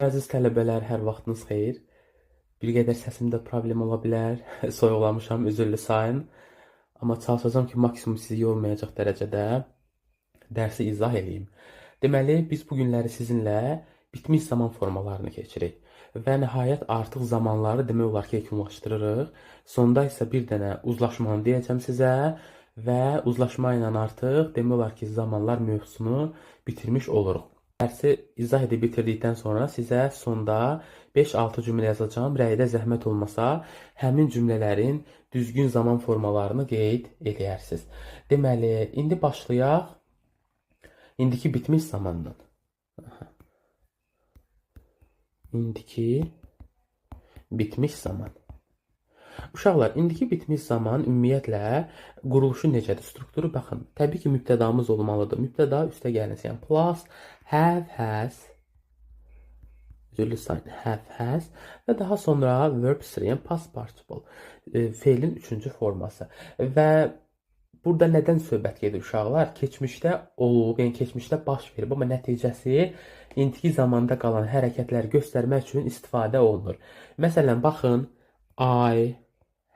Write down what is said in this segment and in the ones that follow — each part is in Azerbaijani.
Əziz tələbələr, hər vaxtınız xeyir. Bir qədər səsimdə problem ola bilər. Soyuqlamışam, üzrlü sayın. Amma çalışacağam ki, maksimum sizi yormayacaq dərəcədə dərsi izah eləyim. Deməli, biz bu günləri sizinlə bitmiş zaman formalarını keçirik. Və nəhayət artıq zamanları demək olar ki, yekunlaşdırırıq. Sonda isə bir dənə uzlaşmanı deyəcəm sizə və uzlaşma ilə artıq demək olar ki, zamanlar mövzusunu bitirmiş oluruq. Dərsi izah edib bitirdikdən sonra sizə sonda 5-6 cümlə yazacağam. Rəydə zəhmət olmasa həmin cümlələrin düzgün zaman formalarını qeyd eləyərsiniz. Deməli, indi başlayaq. İndiki bitmiş zamandan. Aha. İndiki bitmiş zaman. Uşaqlar, indiki bitmiş zaman ümumiyyətlə quruluşu necədir? Strukturu baxın. Təbii ki, mübtədamız olmalıdır. Mübtəda üstə gəlinsin. Yəni plus have, has, üzrlü sayın, have, has və daha sonra verb 3, yəni past participle, feilin üçüncü forması. Və burada nədən söhbət gedir uşaqlar? Keçmişdə olub, yəni keçmişdə baş verib, amma nəticəsi indiki zamanda qalan hərəkətləri göstərmək üçün istifadə olunur. Məsələn, baxın, I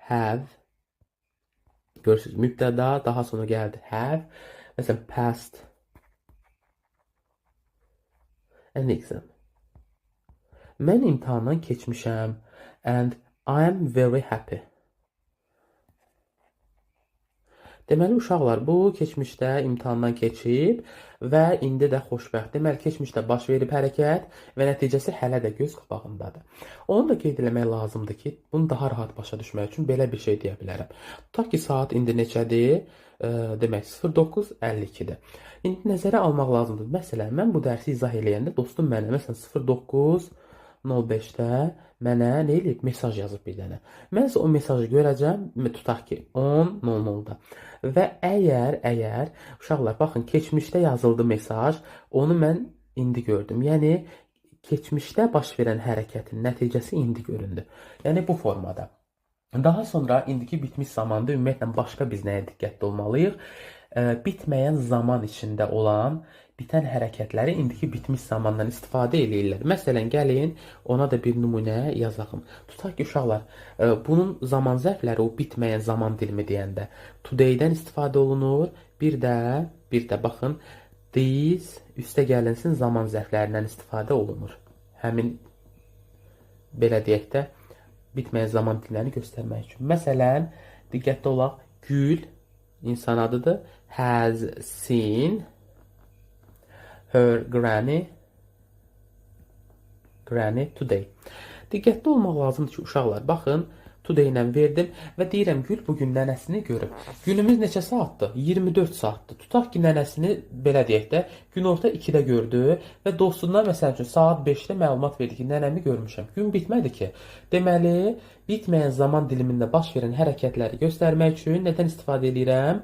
have, görürsünüz, mübtəda, daha sonra gəldi have, məsələn, passed an exam. Mən imtahandan keçmişəm and I am very happy. Deməli, uşaqlar, bu keçmişdə imtahandan keçib və indi də xoşbəxt. Deməli, keçmişdə baş verib hərəkət və nəticəsi hələ də göz qabağındadır. Onu da qeyd eləmək lazımdır ki, bunu daha rahat başa düşmək üçün belə bir şey deyə bilərəm. Tutaq ki, saat indi neçədir? Demək, 09:52-dir. İndi nəzərə almaq lazımdır. Məsələn, mən bu dərsi izah eləyəndə dostum mənə, məsələn, 09:05-də mənə nə eləyib? Mesaj yazıb bir dənə. Mən isə o mesajı görəcəm, tutaq ki, 10:00-da. Və əgər, uşaqlar, baxın, keçmişdə yazıldı mesaj, onu mən indi gördüm. Yəni, keçmişdə baş verən hərəkətin nəticəsi indi göründü. Yəni, bu formada. Daha sonra indiki bitmiş zamanda ümumiyyətlə başqa biz nəyə diqqətli olmalıyıq? Bitməyən zaman içində olan bitən hərəkətləri indiki bitmiş zamandan istifadə eləyirlər. Məsələn, gəlin ona da bir nümunə yazağım. Tutaq ki, uşaqlar, bunun zaman zərfləri o bitməyən zaman dilimi deyəndə today-dən istifadə olunur. Bir də baxın, these üstə gəlinsin zaman zərflərindən istifadə olunur. Həmin belə deyək də bitməyən zaman dilimlərini göstərmək üçün. Məsələn, diqqətli olaq, Gül insan adıdır. Has seen her granny today. Diqqətli olmaq lazımdır ki, uşaqlar, baxın, today ilə verdim və deyirəm, Gül bugün nənəsini görüb. Günümüz neçə saatdır? 24 saatdır. Tutaq ki, nənəsini, belə deyək də, günorta 2-də gördü və dostundan, məsəl üçün, saat 5-də məlumat verdi ki, nənəmi görmüşəm. Gün bitmədi ki. Deməli, bitməyən zaman dilimində baş verən hərəkətləri göstərmək üçün nədən istifadə eləyirəm?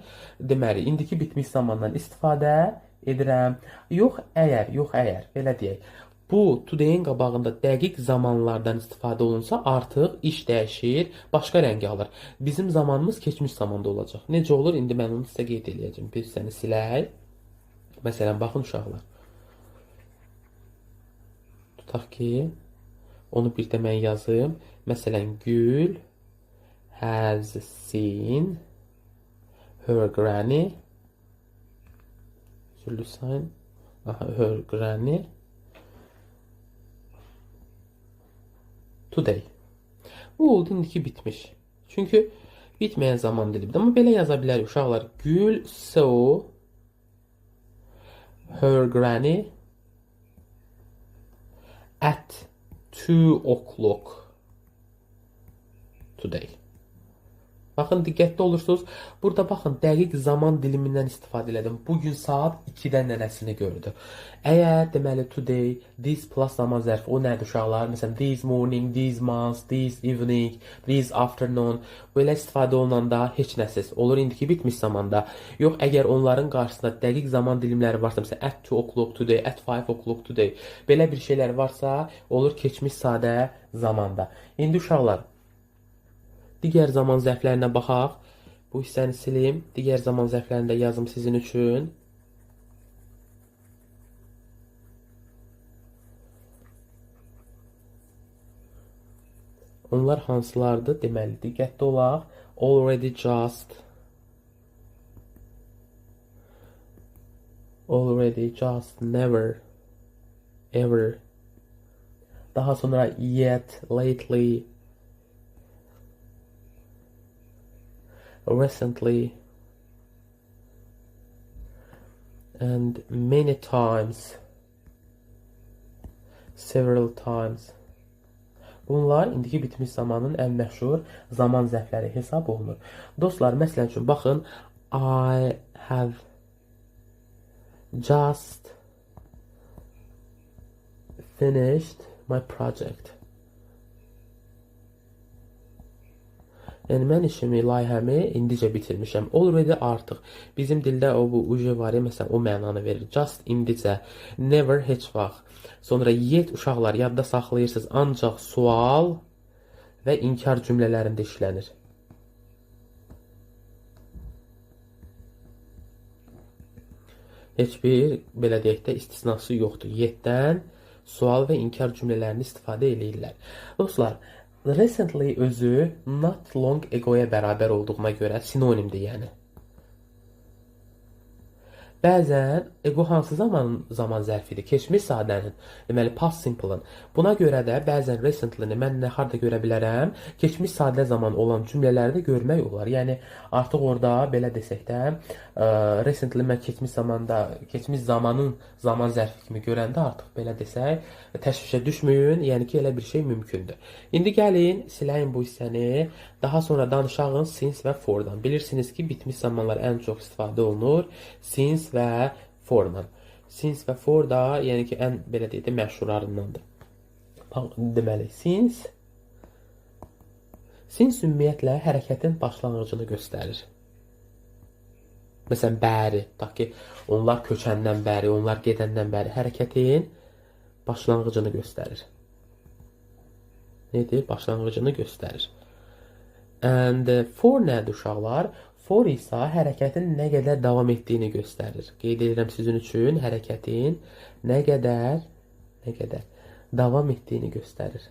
Deməli, indiki bitmiş zamandan istifadə edirəm. Yox, əgər, belə deyək. Bu, today-in qabağında dəqiq zamanlardan istifadə olunsa, artıq iş dəyişir, başqa rəngi alır. Bizim zamanımız keçmiş zamanda olacaq. Necə olur? İndi mən onu sizə qeyd eləyəcəm. Bir səni silək. Məsələn, baxın uşaqlar. Tutaq ki, onu bir də mən yazım. Məsələn, Gül has seen her granny. Her granny today. Bu oldu indiki bitmiş. Çünki bitməyən zaman dilimidir. Amma belə yaza bilərik uşaqlar. Gül saw her granny at 2 o'clock today. Baxın, diqqətli olursunuz. Burada baxın, dəqiq zaman dilimindən istifadə elədim. Bugün saat 2-də nənəsini gördü. Əgər, deməli, today, this plus zaman zərfi, o nədir uşaqlar? Məsələn, this morning, this month, this evening, this afternoon. Belə istifadə olunanda heç nəsiz olur indiki bitmiş zamanda. Yox, əgər onların qarşısında dəqiq zaman dilimləri varsa, məsələn, at 2 o'clock today, at 5 o'clock today, belə bir şeylər varsa, olur keçmiş sadə zamanda. İndi uşaqlar, digər zaman zərflərinə baxaq. Bu hissəni silim. Digər zaman zərflərini də yazım sizin üçün. Onlar hansılardır? Deməli, diqqətli olaq. Already, just, already, just, never, ever. Daha sonra yet, lately, recently, and many times, several times. Bunlar indiki bitmiş zamanın ən məşhur zaman zərfləri hesab olunur. Dostlar, məsələn üçün, baxın, I have just finished my project. Yəni mən işimi, layihəmi indicə bitirmişəm. Already artıq. Bizim dildə o bu uje var ya, məsələn, o mənanı verir. Just indicə, never heç vaxt. Sonra yet uşaqlar yadda saxlayırsınız, ancaq sual və inkar cümlələrində işlənir. Heç bir, belə deyək də, istisnası yoxdur. Yetdən sual və inkar cümlələrini istifadə eləyirlər. Dostlar, recently özü not long ago-ya bərabər olduğuna görə sinonimdir, yəni. Bəzən ego hansı zaman zərfidir? Keçmiş sadənin, deməli past simple-ın. Buna görə də bəzən recently-ni mən nə harda görə bilərəm? Keçmiş sadə zaman olan cümlələrdə görmək olar. Yəni artıq orada belə desək də, recently mən keçmiş zamanda, keçmiş zamanın zaman zərfi kimi görəndə artıq belə desək, təşvişə düşməyin. Yəni ki, elə bir şey mümkündür. İndi gəlin siləyim bu hissəni. Daha sonra danışağın since və for-dan. Bilirsiniz ki, bitmiş zamanlar ən çox istifadə olunur since və for-la. Since və for da, yəni ki, ən belə deyək də məşhurlarındandır. Deməli, since ümumiyyətlə hərəkətin başlanğıcını göstərir. Məsələn, bəri, tutaq ki, onlar köçəndən bəri, onlar gedəndən bəri hərəkətin başlanğıcını göstərir. Nedir? Başlanğıcını göstərir. And for nədir uşaqlar? For isə hərəkətin nə qədər davam etdiyini göstərir. Qeyd edirəm sizin üçün hərəkətin nə qədər davam etdiyini göstərir.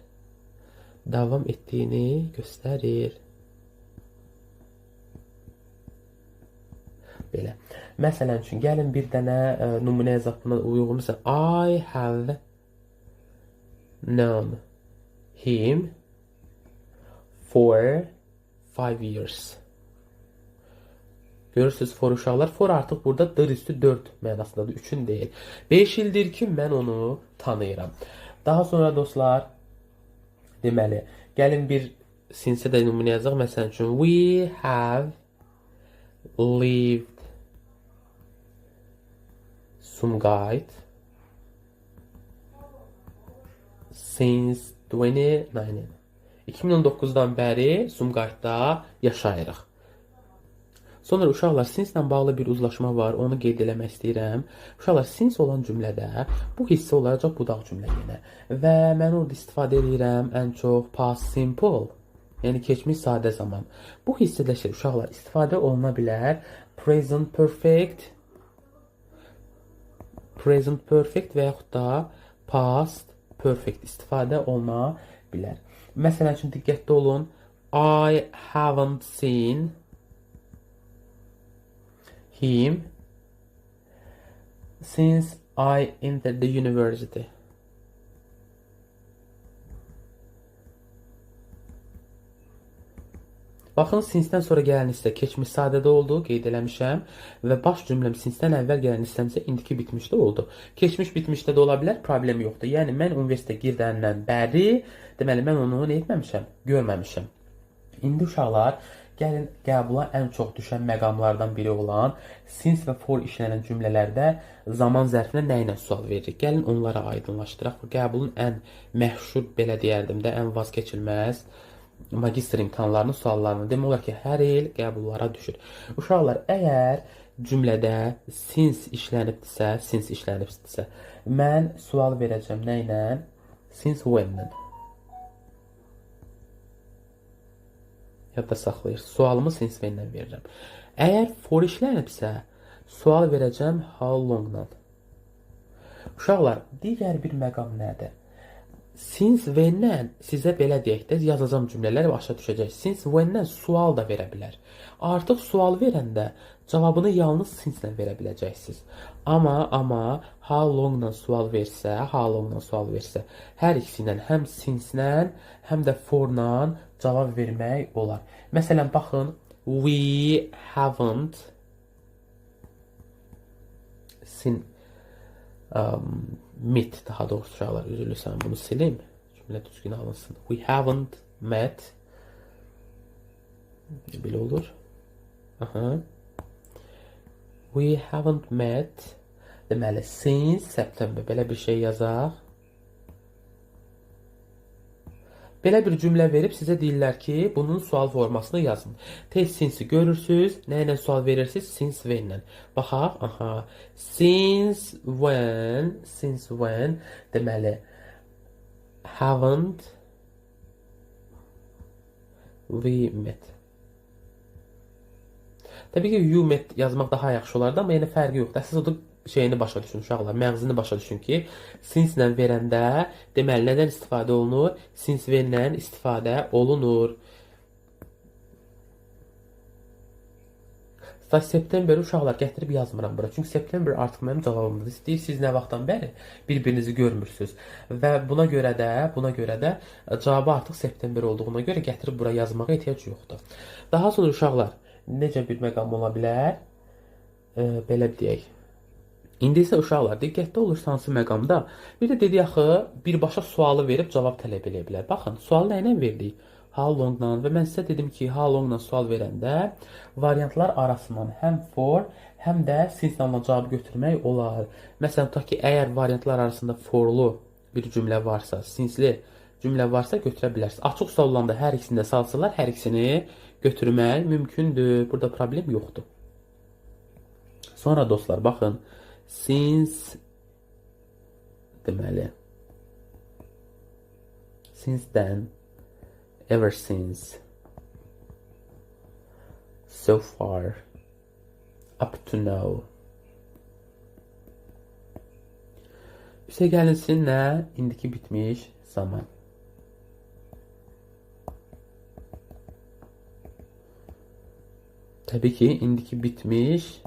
Davam etdiyini göstərir. Belə. Məsələn üçün, gəlin bir dənə nümunə yazaq buna uyğun. Məsələn, I have known him for 5 years. Görürsünüz for uşaqlar. For artıq burada dır üstü 4 mənasındadır. 3-ün deyil. 5 ildir ki, mən onu tanıyıram. Daha sonra dostlar, deməli, gəlin bir since də nümunə yazaq. Məsələn üçün, we have lived Sumqayıt since 2019. 2019-dan bəri Sumqayıtda yaşayırıq. Sonra uşaqlar, since-lə bağlı bir uzlaşma var, onu qeyd eləmək istəyirəm. Uşaqlar, since olan cümlədə bu hissə olacaq budaq cümlə yenə. Və mən orada istifadə edirəm ən çox past simple, yəni keçmiş sadə zaman. Bu hissədə uşaqlar istifadə oluna bilər present perfect, present perfect və yaxud da past perfect istifadə oluna bilər. Məsələn üçün, diqqətli olun. I haven't seen him since I entered the university. Baxın, since-dən sonra gələn hissə keçmiş sadədə oldu, qeyd eləmişəm və baş cümləm since-dən əvvəl gələn hissəm isə indiki bitmişdə oldu. Keçmiş bitmişdə də ola bilər, problem yoxdur. Yəni, mən universitetə girəndən bəri, deməli, mən onu nə etməmişəm? Görməmişəm. İndi uşaqlar, gəlin qəbula ən çox düşən məqamlardan biri olan since və for işlənən cümlələrdə zaman zərfinə nə ilə sual veririk? Gəlin onlara aydınlaşdıraq. Bu qəbulun ən məşhur, belə deyərdim də, ən vazkeçilməz magistr imtahanlarının suallarını demək olar ki, hər il qəbullara düşür. Uşaqlar, əgər cümlədə since işlənibdirsə, mən sual verəcəm nə ilə? Since when-lə. Yadda saxlayır. Sualımı since when-lə verirəm. Əgər for işlənibsə, sual verəcəm how long-la. Uşaqlar, digər bir məqam nədir? Since when-dən sizə belə deyək də, yazacağım cümlələri başa düşəcək. Since when-dən sual da verə bilər. Artıq sual verəndə cavabını yalnız since-lə verə biləcəksiniz. Amma how long-la sual versə, how long-la sual versə, hər ikisi ilə, həm since-lə, həm də for-la cavab vermək olar. Məsələn, baxın, we haven't seen met, daha doğrusu uşaqlar, üzrlü sən bunu silim. Cümlə düzgün alınsın. We haven't met. Belə olur. Aha. We haven't met. Deməli, since September. Belə bir şey yazaq. Belə bir cümlə verib sizə deyirlər ki, bunun sual formasını yazın. Tez since-i görürsüz. Nə ilə sual verirsiniz? Since when-lə. Baxaq. Aha. Since when, deməli, haven't we met. Təbii ki, you met yazmaq daha yaxşı olardı, amma yenə fərqi yoxdur. Əsas odur şeyini başa düşün uşaqlar, məğzini başa düşün ki, since-lə verəndə, deməli, nədən istifadə olunur? Since when-lə istifadə olunur. Septemberi uşaqlar gətirib yazmıram bura. Çünki September artıq mənim cavabımdır. İstəyir siz nə vaxtdan bəri bir-birinizi görmürsünüz. Və buna görə də cavabı artıq September olduğuna görə gətirib bura yazmağa ehtiyac yoxdur. Daha sonra uşaqlar, necə bir məqam ola bilər? Belə deyək. İndi isə uşaqlar, diqqətli olursa hansı məqamda, bir də dedik axı, birbaşa sualı verib cavab tələb eləyə bilər. Baxın, sualı nə ilə verdik? How long-la və mən sizə dedim ki, how long-la sual verəndə variantlar arasından həm for, həm də since-lə olan cavabı götürmək olar. Məsələn, tutaq ki, əgər variantlar arasında forlu bir cümlə varsa, since-li cümlə varsa götürə bilərsiniz. Açıq sual olanda hər ikisini də salsalar, hər ikisini götürmək mümkündür. Burada problem yoxdur. Sonra dostlar, baxın, since deməli, since then, ever since, so far, up to now. Üstə gəlinsin nə? İndiki bitmiş zaman. Təbii ki, indiki bitmiş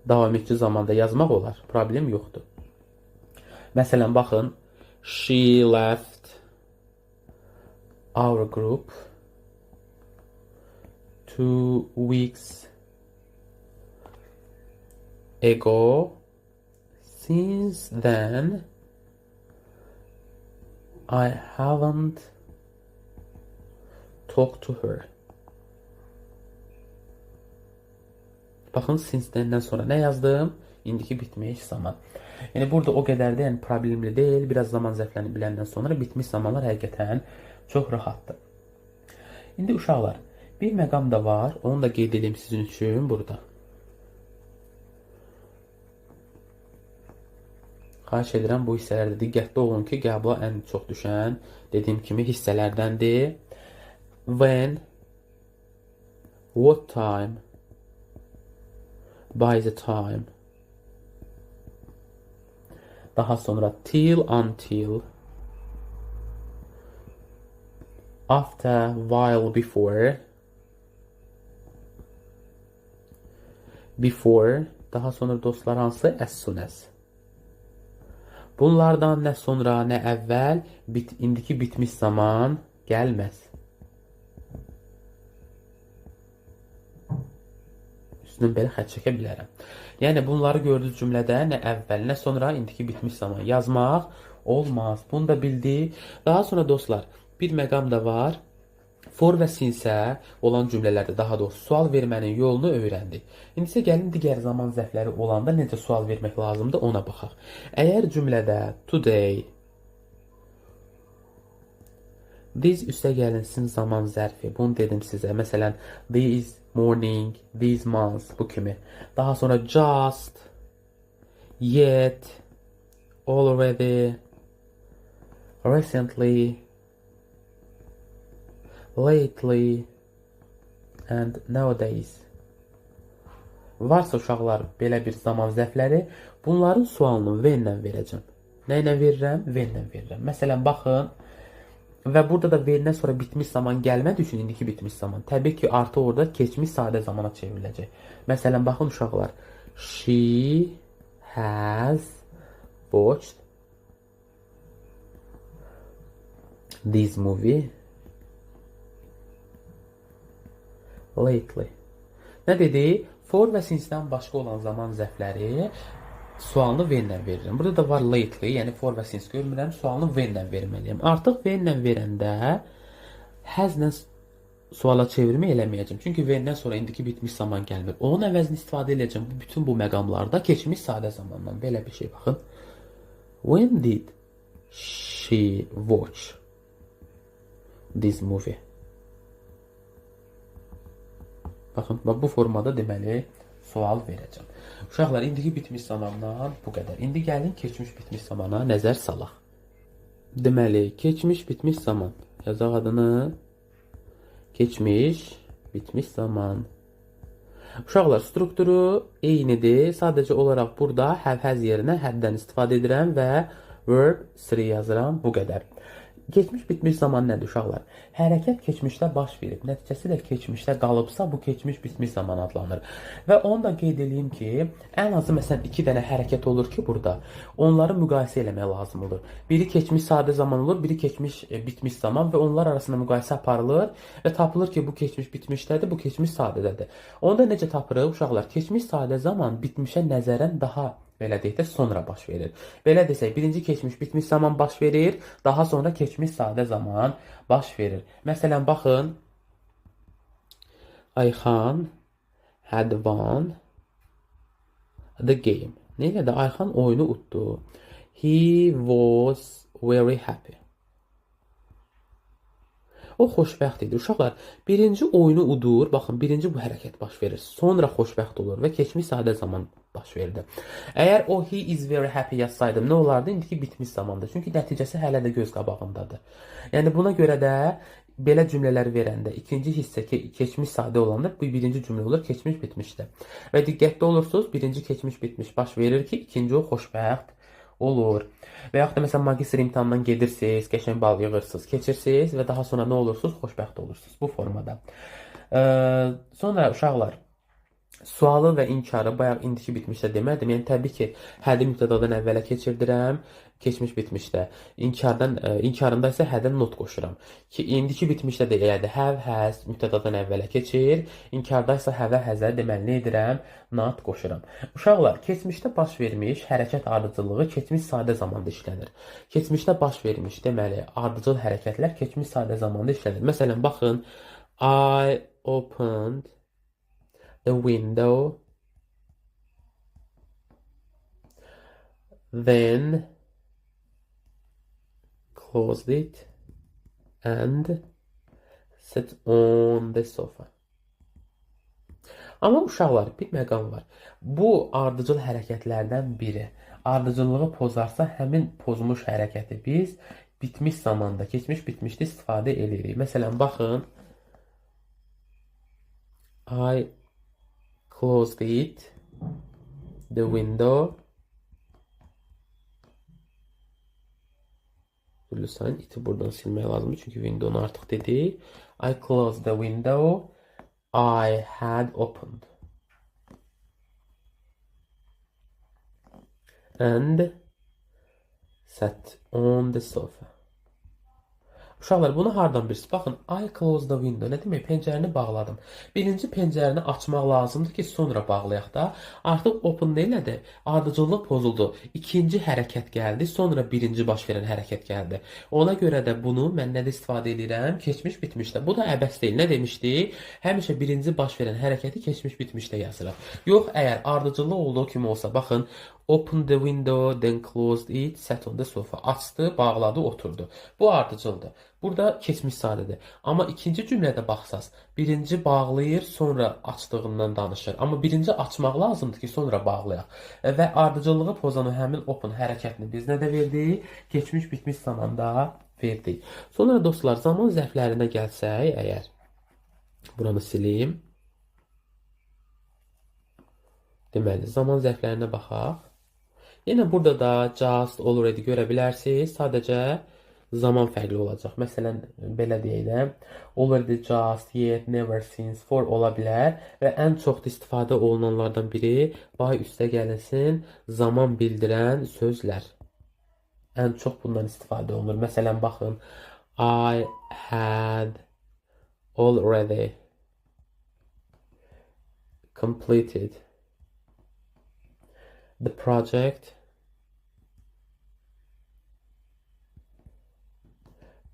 davam edici zamanda yazmaq olar. Problem yoxdur. Məsələn, baxın, she left our group 2 weeks ago. Since then, I haven't talked to her. Baxın, since then-dən sonra nə yazdım? İndiki bitmiş zaman. Yəni, burada o qədər də yəni, problemli deyil. Biraz zaman zərflərini biləndən sonra bitmiş zamanlar həqiqətən çox rahatdır. İndi uşaqlar, bir məqam da var. Onu da qeyd edeyim sizin üçün burada. Xahiş edirəm, bu hissələrdə diqqətli olun ki, qəbula ən çox düşən, dediyim kimi, hissələrdəndir. When, what time, by the time. Daha sonra till, until, after, while, before, before, daha sonra dostlar hansı? As soon as. Bunlardan nə sonra, nə əvvəl, indiki bitmiş zaman gəlməz. Üstündən belə xətt çəkə bilərəm. Yəni, bunları gördüyünüz cümlədə nə əvvəl, nə sonra indiki bitmiş zaman yazmaq olmaz. Bunu da bildik. Daha sonra dostlar, bir məqam da var. For və since olan cümlələrdə, daha doğrusu sual vermənin yolunu öyrəndik. İndi isə gəlin digər zaman zərfləri olanda necə sual vermək lazımdır ona baxaq. Əgər cümlədə today, this üstə gəlinsin zaman zərfi, bunu dedim sizə. Məsələn, this morning, this month, bu kimi. Daha sonra just, yet, already, recently, lately and nowadays. Varsa uşaqlar belə bir zaman zərfləri, bunların sualını when-lə verəcəm. Nə ilə verirəm? When-lə verirəm. Məsələn, baxın, və burada da when-dən sonra bitmiş zaman gəlmədiyi üçün indiki bitmiş zaman. Təbii ki, artıq orada keçmiş sadə zamana çevriləcək. Məsələn, baxın uşaqlar. She has watched this movie lately. Nə dedi? For və since-dən başqa olan zaman zərfləri sualını when-lə verirəm. Burada da var lately, yəni for və since görmürəm, sualını when-lə verməliyəm. Artıq when-lə verəndə has-lə suala çevirmə eləməyəcəm. Çünki when-dən sonra indiki bitmiş zaman gəlmir. Onun əvəzini istifadə edəcəm. Bütün bu məqamlarda keçmiş sadə zamandan. Belə bir şey baxın. When did she watch this movie? Baxın, bax bu formada deməli sual verəcəm. Uşaqlar, indiki bitmiş zamandan bu qədər. İndi gəlin keçmiş bitmiş zamana nəzər salaq. Deməli, keçmiş bitmiş zaman. Yazaq adını. Keçmiş bitmiş zaman. Uşaqlar, strukturu eynidir. Sadəcə olaraq burada have has yerinə had-dən istifadə edirəm və verb 3 yazıram. Bu qədər. Keçmiş bitmiş zaman nədir uşaqlar? Hərəkət keçmişdə baş verib, nəticəsi də keçmişdə qalıbsa, bu keçmiş bitmiş zaman adlanır. Və onu da qeyd eləyim ki, ən azı məsələn 2 dənə hərəkət olur ki burada, onları müqayisə eləmək lazım olur. Biri keçmiş sadə zaman olur, biri keçmiş bitmiş zaman və onlar arasında müqayisə aparılır və tapılır ki, bu keçmiş bitmişdədir, bu keçmiş sadədədir. Onu da necə tapırıq uşaqlar? Keçmiş sadə zaman bitmişə nəzərən daha belə deyək də sonra baş verir. Belə desək, birinci keçmiş bitmiş zaman baş verir, daha sonra keçmiş sadə zaman baş verir. Məsələn, baxın, Ayxan had won the game. Nə elədi? Ayxan oyunu utdu. He was very happy. O xoşbəxt idi. Uşaqlar, birinci oyunu udur. Baxın, birinci bu hərəkət baş verir. Sonra xoşbəxt olur və keçmiş sadə zaman baş verdi. Əgər o he is very happy yazsaydım, nə olardı? İndiki bitmiş zamandır. Çünki nəticəsi hələ də göz qabağındadır. Yəni buna görə də belə cümlələr verəndə ikinci hissə keçmiş sadə olanda bu birinci cümlə olur, keçmiş bitmişdir. Və diqqətli olursunuz, birinci keçmiş bitmiş baş verir ki, ikinci o xoşbəxt olur. Və yaxud da məsələn magistr imtahanından gedirsiniz, qəşəng bal yığırsınız, keçirsiniz və daha sonra nə olursunuz? Xoşbəxt olursunuz bu formada. Sonra uşaqlar, sualı və inkarı bayaq indiki bitmişdə demədim. Yəni təbii ki, hədi mübtədadan əvvələ keçirdirəm, keçmiş bitmişdə. İnkarında isə hədən not qoşuram. Ki indiki bitmişdə də elədir. Have, has mübtədadan əvvələ keçir. İnkarda isə have, has-ə deməli nə edirəm? Not qoşuram. Uşaqlar, keçmişdə baş vermiş hərəkət ardıcıllığı keçmiş sadə zamanda işlənir. Keçmişdə baş vermiş deməli ardıcıl hərəkətlər keçmiş sadə zamanda işlənir. Məsələn, baxın, I opened the window, then closed it and sat on the sofa. Amma uşaqlar, bir məqam var. Bu ardıcıl hərəkətlərdən biri. Ardıcıllığı pozarsa, həmin pozmuş hərəkəti biz bitmiş zamanda, keçmiş bitmişdə istifadə edirik. Məsələn, baxın. I closed it, the window. Lütfen iti buradan silmək lazımdır. Çünki window'nu artıq dedik. I closed the window I had opened. And sat on the sofa. Uşaqlar, bunu hardan bilirsiniz? Baxın, I closed the window. Nə demək? Pəncərəni bağladım. Birinci pəncərəni açmaq lazımdır ki, sonra bağlayaq da. Artıq open nə elədi? Ardıcıllıq pozuldu. İkinci hərəkət gəldi, sonra birinci baş verən hərəkət gəldi. Ona görə də bunu mən nədə istifadə edirəm? Keçmiş bitmişdə. Bu da əbəs deyil. Nə demişdik? Həmişə birinci baş verən hərəkəti keçmiş bitmişdə yazırıq. Yox, əgər ardıcıllıq olduğu kimi olsa, baxın, open the window, then closed it, sat on the sofa. Açdı, bağladı, oturdu. Bu ardıcıldır. Burada keçmiş sadədir. Amma ikinci cümlədə baxsaz, birinci bağlayır, sonra açdığından danışır. Amma birinci açmaq lazımdır ki, sonra bağlayaq. Və ardıcıllığı pozan o həmin open hərəkətini biz nədə verdik? Keçmiş bitmiş zamanda verdik. Sonra dostlar, zaman zərflərinə gəlsək, əgər buranı silim. Deməli, zaman zərflərinə baxaq. Yenə burada da just, already görə bilərsiniz. Sadəcə zaman fərqli olacaq. Məsələn, belə deyək də, already, just, yet, never, since, for ola bilər və ən çox da istifadə olunanlardan biri by üstə gəlinsin zaman bildirən sözlər. Ən çox bundan istifadə olunur. Məsələn, baxın, I had already completed the project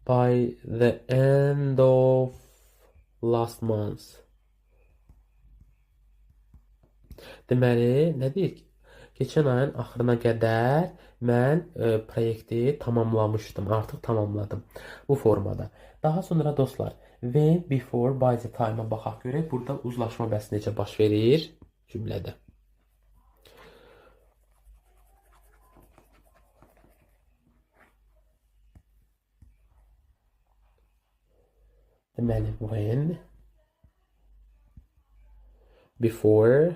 by the end of last month. Deməli, nə deyir? Keçən ayın axırına qədər mən proyekti tamamlamışdım, artıq tamamladım bu formada. Daha sonra dostlar, when, before, by the time-a baxaq görək burada uzlaşma bəs necə baş verir cümlədə. Deməli, when, before,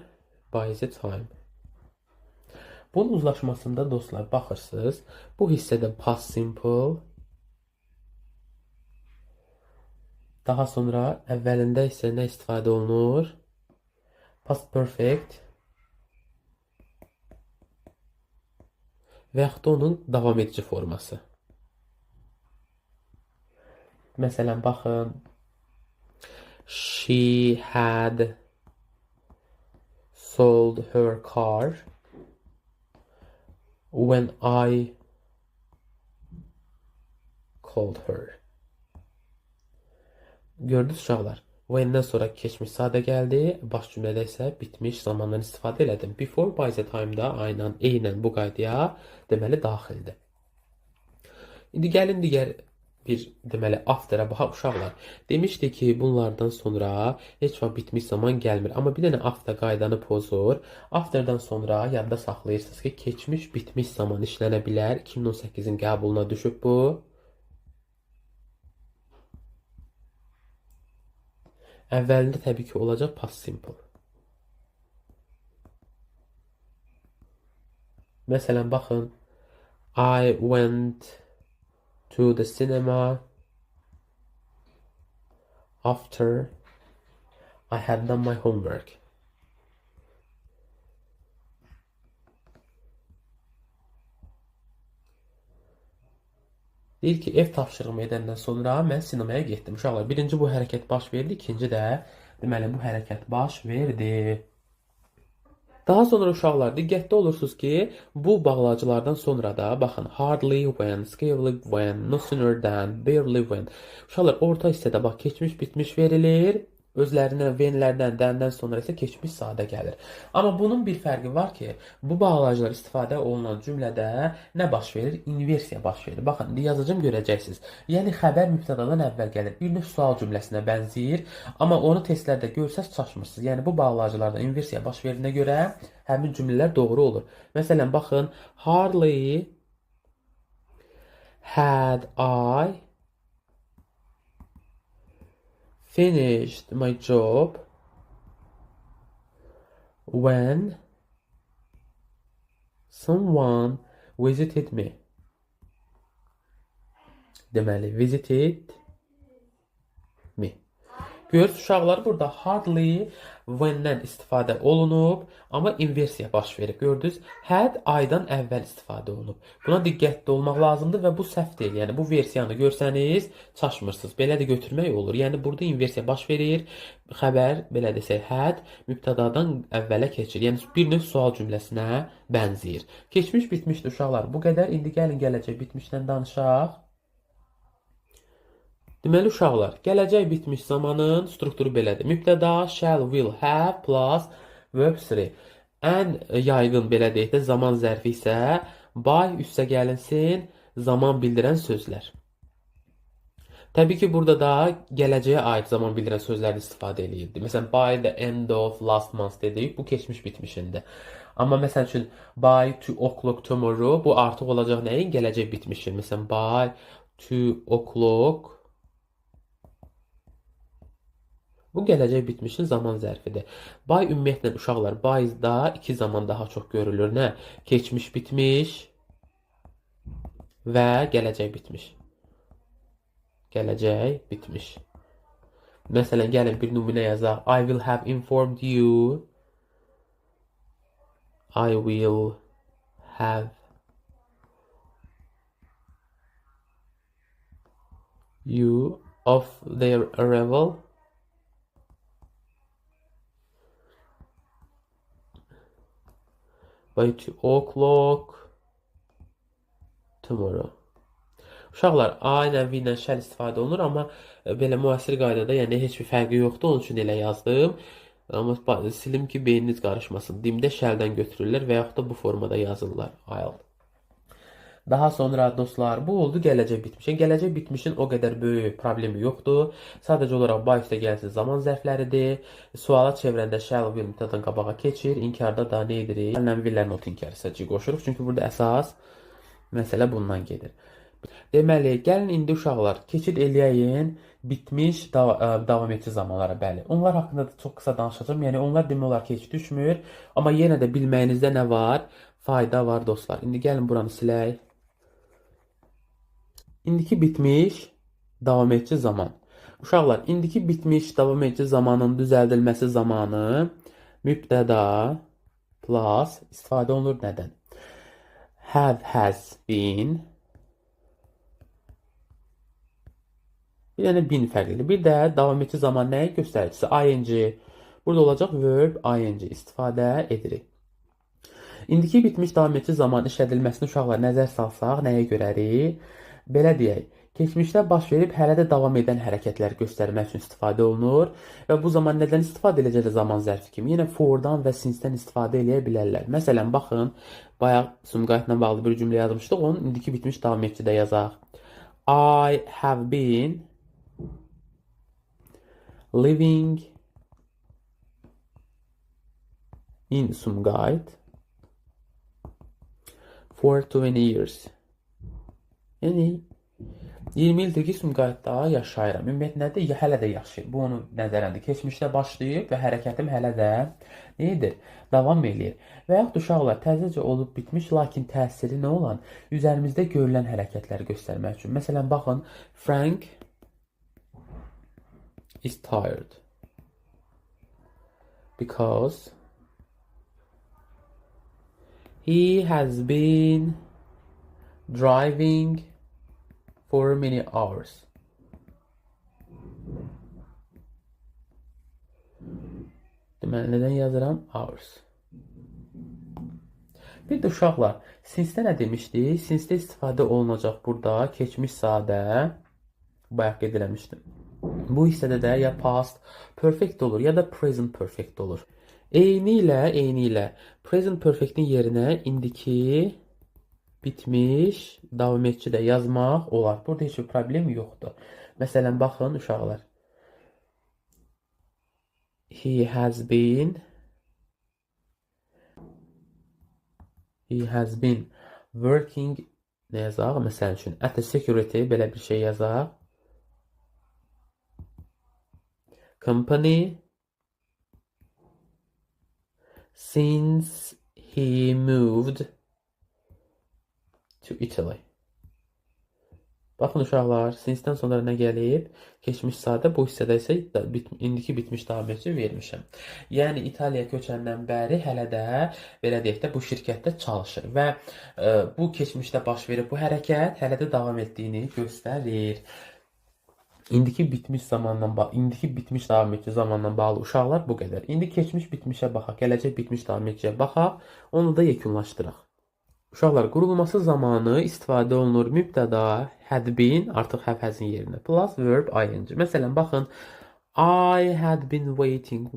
by the time. Bunun uzlaşmasında dostlar baxırsınız, bu hissədə past simple, daha sonra əvvəlində isə nə istifadə olunur? Past perfect və yaxud da onun davam edici forması. Məsələn, baxın, she had sold her car when I called her. Gördünüz uşaqlar. When-dən sonra keçmiş sadə gəldi. Baş cümlədə isə bitmiş zamandan istifadə elədim. Before, by the time-da eynən bu qaydaya deməli daxildir. İndi gəlin digər bir deməli after'a baxaq uşaqlar. Demişdik ki, bunlardan sonra heç vaxt bitmiş zaman gəlmir. Amma bir dənə after qaydanı pozur. After'dan sonra yadda saxlayırsınız ki, keçmiş bitmiş zaman işlənə bilər. 2018-in qəbuluna düşüb bu. Əvvəlində təbii ki olacaq past simple. Məsələn, baxın. I went to the cinema after I had done my homework. Deyir ki, ev tapşırığımı edəndən sonra mən sinemaya getdim. Uşaqlar, birinci bu hərəkət baş verdi, ikinci də deməli bu hərəkət baş verdi. Daha sonra uşaqlar, diqqətli olursunuz ki, bu bağlayıcılardan sonra da baxın, hardly when, scarcely when, no sooner than, barely when. Uşaqlar, orta hissədə bax, keçmiş bitmiş verilir. Özlərindən, when-lərdən, than-dən sonra isə keçmiş sadə gəlir. Amma bunun bir fərqi var ki, bu bağlayıcılar istifadə olunan cümlədə nə baş verir? İnversiya baş verir. Baxın, indi yazacağım, görəcəksiniz. Yəni, xəbər mübtədadan əvvəl gəlir. Bir növ sual cümləsinə bənzəyir. Amma onu testlərdə görsəz çaşmırsınız. Yəni, bu bağlayıcılarda inversiya baş verdiyinə görə həmin cümlələr doğru olur. Məsələn, baxın, hardly had I finished my job when someone visited me. Deməli, visited me. Görürsünüz uşaqlar, burada hardly when-dən istifadə olunub, amma inversiya baş verib. Gördünüz, had I-dan əvvəl istifadə olunub. Buna diqqətli olmaq lazımdır və bu səhv deyil. Yəni, bu versiyanı görsəniz, çaşmırsınız. Belə də götürmək olur. Yəni, burada inversiya baş verir. Xəbər, belə desək, had mübtədadan əvvələ keçir. Yəni, bir növ sual cümləsinə bənzəyir. Keçmiş bitmişdir uşaqlar. Bu qədər. İndi gəlin gələcək bitmişdən danışaq. Deməli uşaqlar, gələcək bitmiş zamanın strukturu belədir. Mübtəda, shall, will, have plus verb 3. Ən yaygın belə deyək də zaman zərfi isə by üstə gəlinsin zaman bildirən sözlər. Təbii ki, burada da gələcəyə aid zaman bildirən sözlərdən istifadə eləyirdi. Məsələn, by the end of last month dedik, bu keçmiş bitmişində. Amma məsəl üçün by 2 o'clock tomorrow bu artıq olacaq nəyin? Gələcək bitmişin. Məsələn, by 2 o'clock. Bu gələcək bitmişin zaman zərfidir. By ümumiyyətlə uşaqlar, by-da iki zaman daha çox görülür. Nə? Keçmiş bitmiş və gələcək bitmiş. Gələcək bitmiş. Məsələn, gəlin bir nümunə yazaq. I will have informed you. I will have you of their arrival by 2 o'clock tomorrow. Uşaqlar, A ilə V ilə shall istifadə olunur, amma belə müasir qaydada, yəni heç bir fərqi yoxdur, onun üçün elə yazdım. Amma silim ki, beyniniz qarışmasın. Dimdə shall-dən götürürlər və yaxud da bu formada yazırlar. I'll. Daha sonra dostlar, bu oldu gələcək bitmişin. Gələcək bitmişin o qədər böyük problemi yoxdur. Sadəcə olaraq by üstə gəlsin zaman zərfləridir. Suala çevirəndə shall, will mübtədadan qabağa keçir. İnkarda da nə edirik? Shall-lə will-lə not inkar hissəci qoşuruq. Çünki burada əsas məsələ bundan gedir. Deməli, gəlin indi uşaqlar, keçid eləyəyin bitmiş davam edici zamanlara, bəli. Onlar haqqında da çox qısa danışacağım. Yəni onlar demək olar ki, heç düşmür. Amma yenə də bilməyinizdə nə var? Fayda var dostlar. İndi gəlin buranı silək. İndiki bitmiş davam edici zaman. Uşaqlar, indiki bitmiş davam edici zamanın düzəldilməsi zamanı mübtəda plus istifadə olunur nədən? Have, has been. Bir dənə been fərqlidir. Bir də davam edici zaman nəyi göstəricisi? Ing. Burada olacaq verb ing istifadə edirik. İndiki bitmiş davam edici zaman işlədilməsini uşaqlar nəzər salsaq nəyə görərik? Belə deyək, keçmişdə baş verib hələ də davam edən hərəkətləri göstərmək üçün istifadə olunur və bu zaman nədən istifadə edəcəklər zaman zərfi kimi? Yenə for-dan və since-dən istifadə eləyə bilərlər. Məsələn, baxın, bayaq Sumqayıtla bağlı bir cümlə yazmışdıq, onun indiki bitmiş davam edicidə yazaq. I have been living in Sumqayıt for 20 years. Yəni 20 ildir ki, Sumqayıtda yaşayıram. Ümumiyyətlə nədir? Hələ də yaşayır. Bu onun nəzərəndir. Keçmişdə başlayıb və hərəkətim hələ də nə edir? Davam eləyir. Və yaxud uşaqlar təzəcə olub bitmiş, lakin təsiri nə olan? Üzərimizdə görülən hərəkətləri göstərmək üçün. Məsələn, baxın, Frank is tired because he has been driving for many hours. Deməli, nədən yazıram? Hours. Bir də uşaqlar, since-də nə demişdik? Since-də istifadə olunacaq burada keçmiş sadə, bayaq qeyd eləmişdim. Bu hissədə də ya past perfect olur, ya da present perfect olur. Eyni ilə present perfect-in yerinə indiki bitmiş davam edici də yazmaq olar. Burada heç bir problem yoxdur. Məsələn, baxın uşaqlar. He has been working nə yazaq? Məsəl üçün at a security belə bir şey yazaq. Company since he moved to Italy. Baxın uşaqlar, since-dən sonra nə gəlib? Keçmiş sadə, bu hissədə isə indiki bitmiş davam edici vermişəm. Yəni İtaliyaya köçəndən bəri hələ də belə deyək də bu şirkətdə çalışır və bu keçmişdə baş verib bu hərəkət hələ də davam etdiyini göstərir. İndiki bitmiş zamandan indiki bitmiş davam edici zamandan bağlı uşaqlar bu qədər. İndi keçmiş bitmişə baxaq, gələcək bitmiş davam ediciyə baxaq, onu da yekunlaşdıraq. Uşaqlar, qurulması zamanı istifadə olunur mübtəda, had been, artıq have has-in yerinə, plus verb ing. Məsələn, baxın, I had been waiting.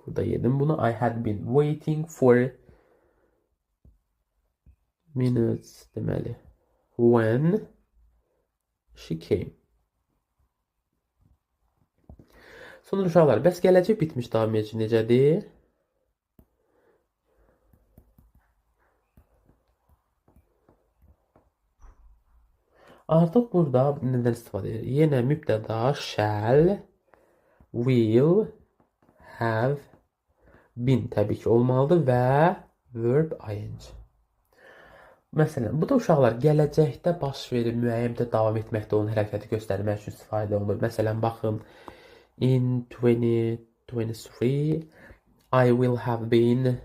Burada yedim bunu. I had been waiting for minutes deməli. When she came. Sonra uşaqlar, bəs gələcək bitmiş davam edici necədir? Artıq burada nədən istifadə edirik? Yenə mübtəda shall, will, have, been təbii ki olmalıdır və verb ing. Məsələn, bu da uşaqlar gələcəkdə baş verib müəyyən müddət davam etməkdə olan hərəkəti göstərmək üçün istifadə olunur. Məsələn, baxın, in 2023 I will have been,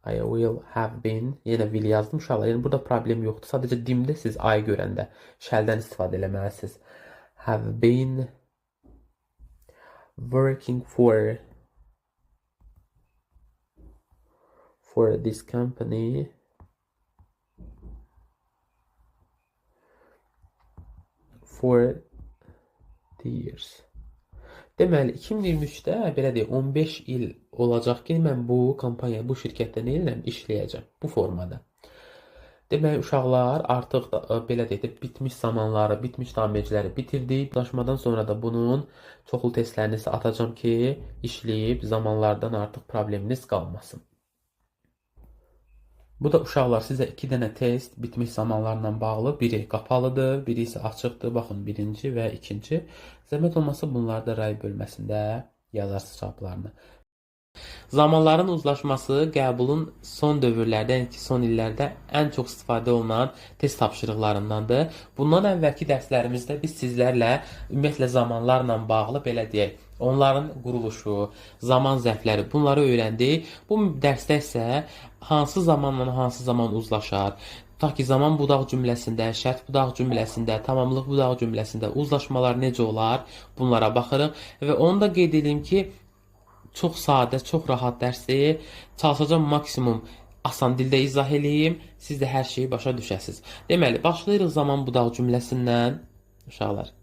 I will have been, yenə will yazdım uşaqlar. Yəni burada problem yoxdur. Sadəcə dimdə siz I görəndə shall-dən istifadə eləməlisiniz. Have been working for this company for the years. Deməli, 2023-də belə deyək, 15 il olacaq ki, mən bu kompaniya, bu şirkətdə nə edirəm? İşləyəcəm bu formada. Deməli, uşaqlar artıq da, belə deyək də, bitmiş zamanları, bitmiş davam ediciləri bitirdik. Daşımadan sonra da bunun çoxlu testlərini sizə atacağam ki, işləyib zamanlardan artıq probleminiz qalmasın. Bu da uşaqlar sizə 2 dənə test bitmiş zamanlarla bağlı. Biri qapalıdır, biri isə açıqdır. Baxın, birinci və ikinci. Zəhmət olmasa bunları da ray bölməsində yazarsınız cavablarını. Zamanların uzlaşması qəbulun son dövrlərdə, yəni ki, son illərdə ən çox istifadə olunan test tapşırıqlarındandır. Bundan əvvəlki dərslərimizdə biz sizlərlə ümumiyyətlə zamanlarla bağlı belə deyək, onların quruluşu, zaman zərfləri, bunları öyrəndik. Bu dərsdə isə hansı zamanla hansı zaman uzlaşar, tutaq ki, zaman budaq cümləsində, şərt budaq cümləsində, tamamlıq budaq cümləsində uzlaşmalar necə olar, bunlara baxırıq və onu da qeyd edeyim ki, çox sadə, çox rahat dərsdir. Çalışacağam maksimum asan dildə izah eləyim, siz də hər şeyi başa düşəsiniz. Deməli, başlayırıq zaman budaq cümləsindən, uşaqlar.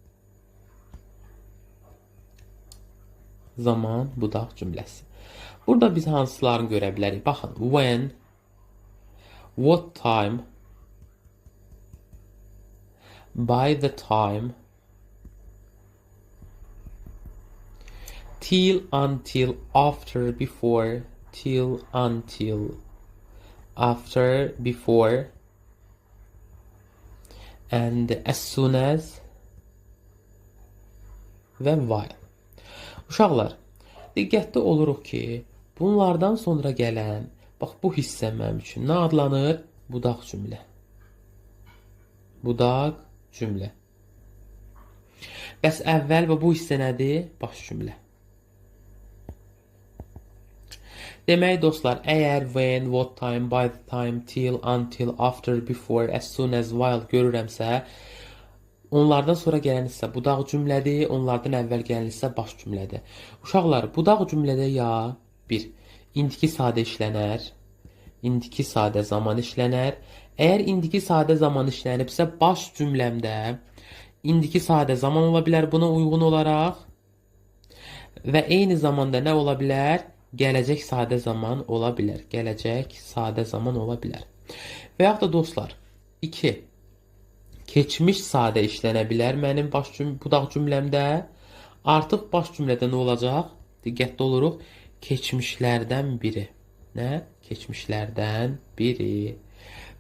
Zaman budaq cümləsi. Burada biz hansılarını görə bilərik? Baxın, when, what time, by the time, till, until, after, before, till, until, after, before, and as soon as və while. Uşaqlar, diqqətli oluruq ki, bunlardan sonra gələn, bax bu hissə mənim üçün nə adlanır? Budaq cümlə. Budaq cümlə. Bəs əvvəl və bu hissə nədir? Baş cümlə. Demək dostlar, əgər when, what time, by the time, till, until, after, before, as soon as, while görürəmsə, onlardan sonra gələn hissə budaq cümlədir, onlardan əvvəl gələn hissə baş cümlədir. Uşaqlar, budaq cümlədə ya bir, indiki sadə işlənər, indiki sadə zaman işlənər. Əgər indiki sadə zaman işlənibsə, baş cümləmdə indiki sadə zaman ola bilər buna uyğun olaraq və eyni zamanda nə ola bilər? Gələcək sadə zaman ola bilər. Gələcək sadə zaman ola bilər. Və yaxud da dostlar, 2. Keçmiş sadə işlənə bilər mənim baş budaq cümləmdə. Artıq baş cümlədə nə olacaq? Diqqətli oluruq. Keçmişlərdən biri. Nə? Keçmişlərdən biri.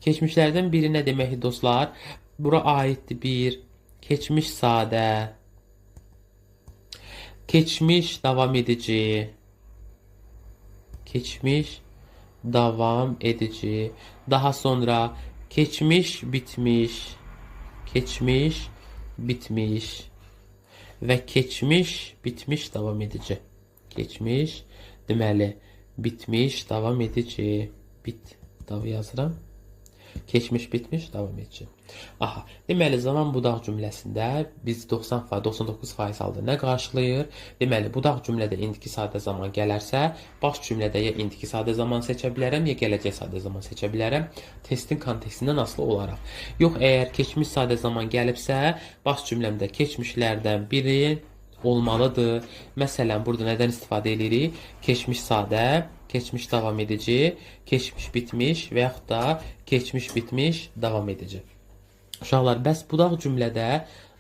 Keçmişlərdən biri nə deməkdir dostlar? Bura aiddir bir. Keçmiş sadə. Keçmiş davam edici. Keçmiş davam edici. Daha sonra keçmiş bitmiş. Keçmiş bitmiş və keçmiş bitmiş davam edici. Keçmiş deməli bitmiş davam edici. Bit dav yazıram. Keçmiş bitmiş davam edici. Aha, deməli zaman budaq cümləsində biz 90%, 99% halda nə qarşılayır? Deməli budaq cümlədə indiki sadə zaman gələrsə, baş cümlədə ya indiki sadə zaman seçə bilərəm, ya gələcək sadə zaman seçə bilərəm. Testin kontekstindən asılı olaraq. Yox, əgər keçmiş sadə zaman gəlibsə, baş cümləmdə keçmişlərdən biri olmalıdır. Məsələn, burada nədən istifadə edirik? Keçmiş sadə, keçmiş davam edici, keçmiş bitmiş və yaxud da keçmiş bitmiş davam edici. Uşaqlar, bəs budaq cümlədə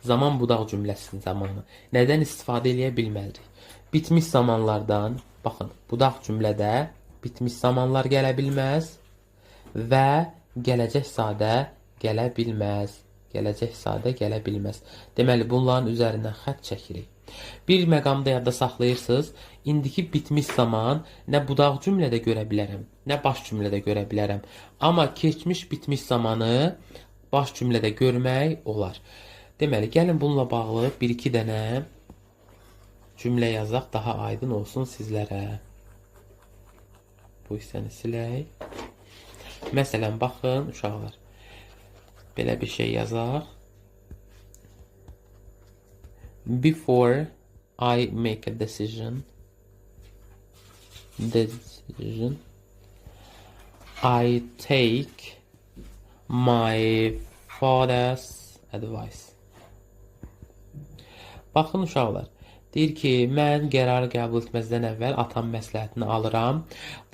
zaman budaq cümləsinin zamanı nədən istifadə eləyə bilmərik? Bitmiş zamanlardan, baxın, budaq cümlədə bitmiş zamanlar gələ bilməz və gələcək sadə gələ bilməz. Gələcək sadə gələ bilməz. Deməli, bunların üzərindən xətt çəkirik. Bir məqamda yadda saxlayırsınız. İndiki bitmiş zaman nə budaq cümlədə görə bilərəm, nə baş cümlədə görə bilərəm. Amma keçmiş bitmiş zamanı baş cümlədə görmək olar. Deməli, gəlin bununla bağlı bir-iki dənə cümlə yazaq, daha aydın olsun sizlərə. Bu hissəni silək. Məsələn, baxın uşaqlar. Belə bir şey yazaq. Before I make a decision, I take my father's advice. Baxın uşaqlar, deyir ki, mən qərarı qəbul etməzdən əvvəl atam məsləhətini alıram.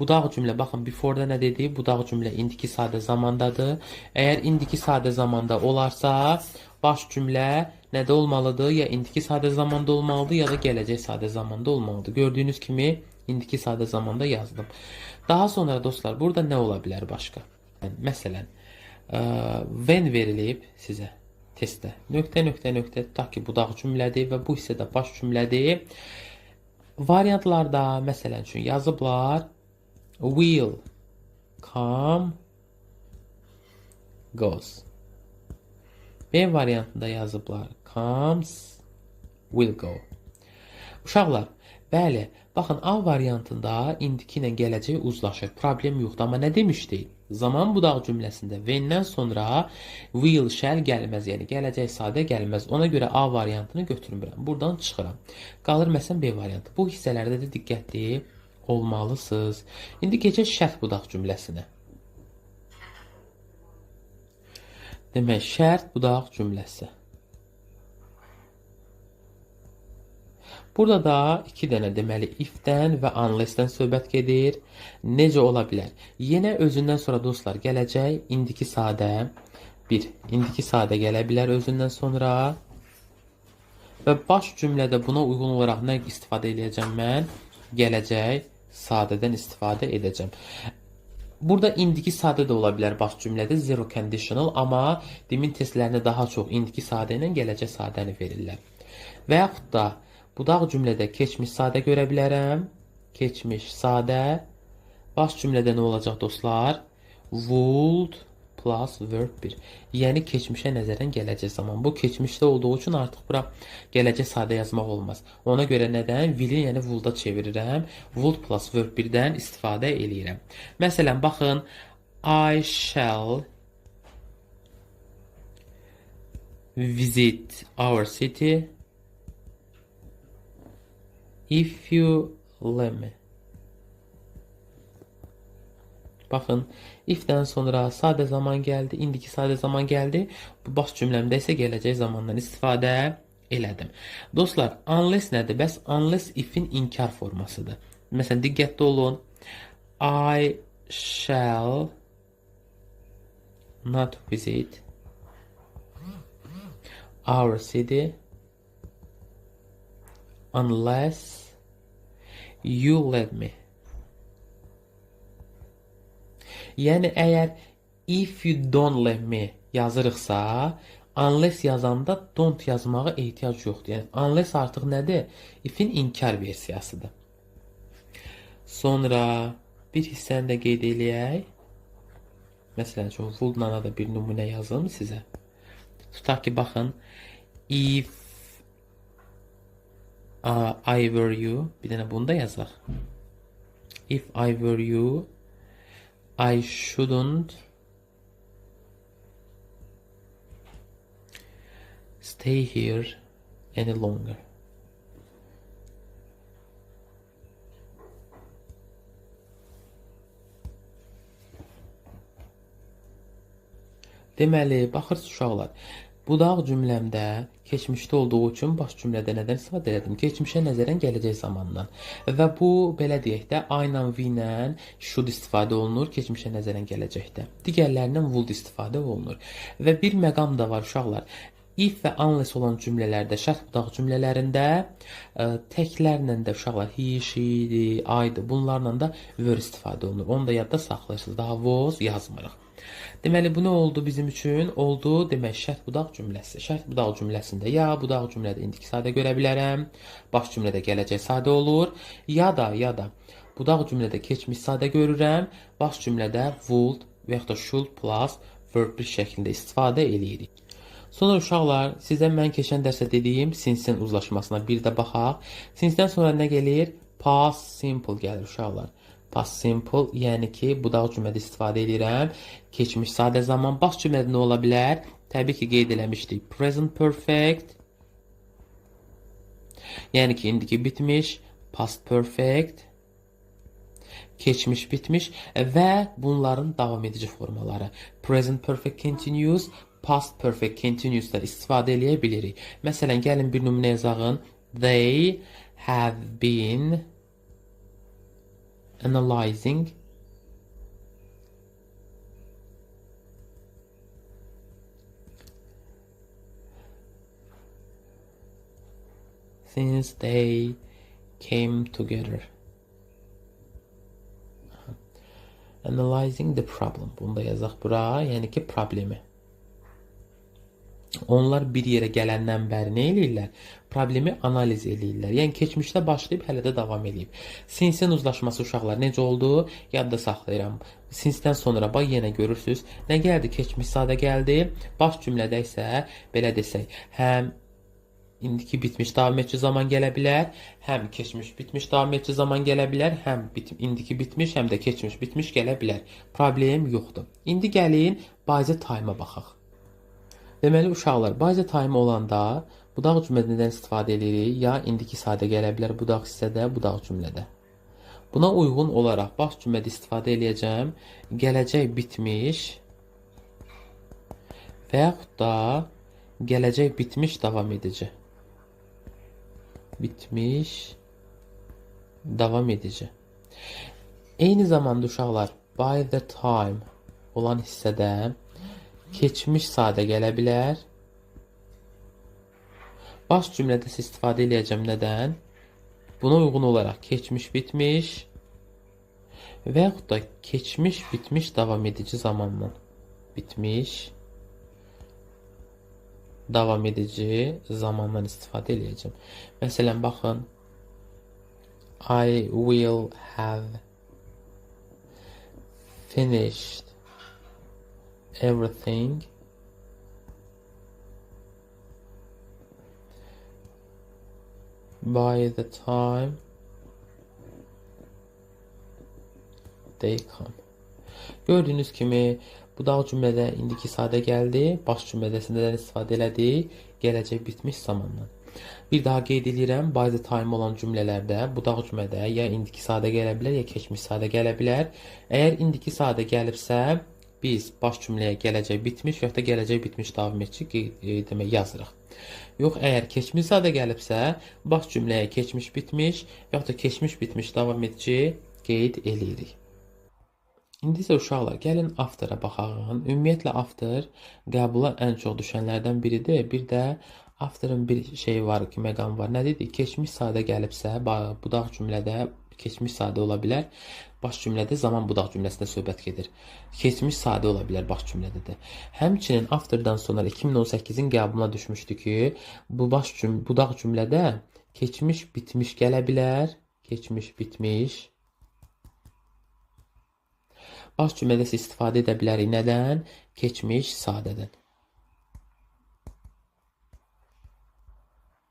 Budaq cümlə, baxın, before-da nə dedi? Budaq cümlə indiki sadə zamandadır. Əgər indiki sadə zamanda olarsa, baş cümlə nədə olmalıdır? Ya indiki sadə zamanda olmalıdır, ya da gələcək sadə zamanda olmalıdır. Gördüyünüz kimi indiki sadə zamanda yazdım. Daha sonra dostlar, burada nə ola bilər başqa? Məsələn, when verilib sizə testdə. Nöqtə, nöqtə, nöqtə, tutaq ki, budaq cümlədir və bu hissə də baş cümlədir. Variantlarda, məsələn üçün, yazıblar will, come, goes. B variantında yazıblar comes, will go. Uşaqlar, bəli, baxın, A variantında indiki ilə gələcək uzlaşır. Problem yoxdur, amma nə demişdik? Zaman budaq cümləsində when-dən sonra will, shall gəlməz, yəni gələcək sadə gəlməz. Ona görə A variantını götürmürəm. Buradan çıxıram. Qalır məsələn B variantı. Bu hissələrdə də diqqətli olmalısınız. İndi keçək şərt budaq cümləsinə. Demək, şərt budaq cümləsi. Burada da iki dənə deməli if-dən və unless-dən söhbət gedir. Necə ola bilər? Yenə özündən sonra dostlar gələcək indiki sadə bir. İndiki sadə gələ bilər özündən sonra. Və baş cümlədə buna uyğun olaraq nə istifadə edəcəm mən? Gələcək sadədən istifadə edəcəm. Burada indiki sadə də ola bilər baş cümlədə zero conditional, amma demin testlərində daha çox indiki sadə ilə gələcək sadəni verirlər. Və yaxud da budaq cümlədə keçmiş sadə görə bilərəm. Keçmiş sadə. Baş cümlədə nə olacaq dostlar? Would plus verb 1. Yəni keçmişə nəzərən gələcək zaman. Bu keçmişdə olduğu üçün artıq bura gələcək sadə yazmaq olmaz. Ona görə nədən? Will-i yəni would-a çevirirəm. Would plus verb 1-dən istifadə eləyirəm. Məsələn, baxın. I shall visit our city if you let me. Baxın, if-dən sonra sadə zaman gəldi, indiki sadə zaman gəldi. Bu baş cümləmdə isə gələcək zamandan istifadə elədim. Dostlar, unless nədir? Bəs unless if-in inkar formasıdır. Məsələn, diqqətli olun. I shall not visit our city unless you let me. Yəni əgər if you don't let me yazırıqsa, unless yazanda don't yazmağa ehtiyac yoxdur. Yəni unless artıq nədir? If-in inkar versiyasıdır. Sonra bir hissəni də qeyd eləyək. Məsələn, üçün would-la da bir nümunə yazım sizə. Tutaq ki, baxın, if I were you, bir dənə bunu da yazaq. If I were you, I shouldn't stay here any longer. Deməli, baxırsınız uşaqlar, budaq cümləmdə keçmişdə olduğu üçün baş cümlədə nədən istifadə elədim? Keçmişə nəzərən gələcək zamandan. Və bu, belə deyək də, I-la, we-ilə should istifadə olunur keçmişə nəzərən gələcəkdə. Digərlərindən would istifadə olunur. Və bir məqam da var uşaqlar. If və unless olan cümlələrdə, şərt budaq cümlələrində təklərlə də uşaqlar he, she, I-dır. Bunlarla da were istifadə olunur. Onu da yadda saxlayırsınız. Daha was yazmırıq. Deməli, bu nə oldu bizim üçün? Oldu, demək, şərt budaq cümləsi. Şərt budaq cümləsində ya budaq cümlədə indiki sadə görə bilərəm, baş cümlədə gələcək sadə olur, ya da budaq cümlədə keçmiş sadə görürəm, baş cümlədə would və yaxud da should plus verb bir şəklində istifadə eləyirik. Sonra uşaqlar, sizə mən keçən dərsdə dediyim since-in uzlaşmasına bir də baxaq. Since-dən sonra nə gəlir? Past simple gəlir uşaqlar. Past simple, yəni ki, budaq cümlədə istifadə edirəm. Keçmiş sadə zaman. Baş cümlədə nə ola bilər? Təbii ki, qeyd eləmişdik. Present perfect. Yəni ki, indiki bitmiş. Past perfect. Keçmiş bitmiş və bunların davam edici formaları. Present perfect continuous, past perfect continuous-da istifadə eləyə bilirik. Məsələn, gəlin bir nümunə yazağın. They have been analyzing since they came together. Analyzing the problem. Bunu da yazaq bura, yəni ki, problemi. Onlar bir yerə gələndən bəri nə eləyirlər? Problemi analiz eləyirlər. Yəni keçmişdə başlayıb hələ də davam eləyib. Since-in uzlaşması uşaqlar necə oldu? Yadda saxlayıram. Since-dən sonra bax yenə görürsüz. Nə gəldi? Keçmiş sadə gəldi. Baş cümlədə isə belə desək, həm indiki bitmiş davam edici zaman gələ bilər, həm keçmiş bitmiş davam edici zaman gələ bilər, həm indiki bitmiş, həm də keçmiş bitmiş gələ bilər. Problem yoxdur. İndi gəlin by the time-a baxaq. Deməli uşaqlar, by the time olanda budaq cümlədə nədən istifadə edirik? Ya indiki sadə gələ bilər budaq hissədə, budaq cümlədə. Buna uyğun olaraq baş cümlədə istifadə eləyəcəm. Gələcək bitmiş və yaxud da gələcək bitmiş davam edici. Bitmiş davam edici. Eyni zamanda uşaqlar, by the time olan hissədə keçmiş sadə gələ bilər. Baş cümlədə istifadə eləyəcəm nədən? Buna uyğun olaraq keçmiş bitmiş və yaxud da keçmiş bitmiş davam edici zamandan. Bitmiş davam edici zamandan istifadə eləyəcəm. Məsələn, baxın. I will have finished everything by the time they come. Gördüyünüz kimi budaq cümlədə indiki sadə gəldi, baş cümlədəsindən istifadə elədik, gələcək bitmiş zamandan. Bir daha qeyd edirəm, by the time olan cümlələrdə budaq cümlədə ya indiki sadə gələ bilər, ya keçmiş sadə gələ bilər. Əgər indiki sadə gəlibsə, biz baş cümləyə gələcək bitmiş və ya da gələcək bitmiş davam edici demək yazırıq. Yox, əgər keçmiş sadə gəlibsə, baş cümləyə keçmiş bitmiş və ya da keçmiş bitmiş davam edici qeyd eləyirik. İndi isə uşaqlar, gəlin after'a baxaq. Ümumiyyətlə after qəbula ən çox düşənlərdən biridir. Bir də after'ın bir şeyi var ki, məqam var. Nə dedik? Keçmiş sadə gəlibsə, budaq cümlədə keçmiş sadə ola bilər. Baş cümlədə zaman budaq cümləsində söhbət gedir. Keçmiş sadə ola bilər baş cümlədə də. Həmçinin after'dan sonra 2018-in qəbuluna düşmüşdü ki, bu baş cümlə, budaq cümlədə keçmiş bitmiş gələ bilər. Keçmiş bitmiş. Baş cümlədə istifadə edə bilərik. Nədən? Keçmiş sadədən.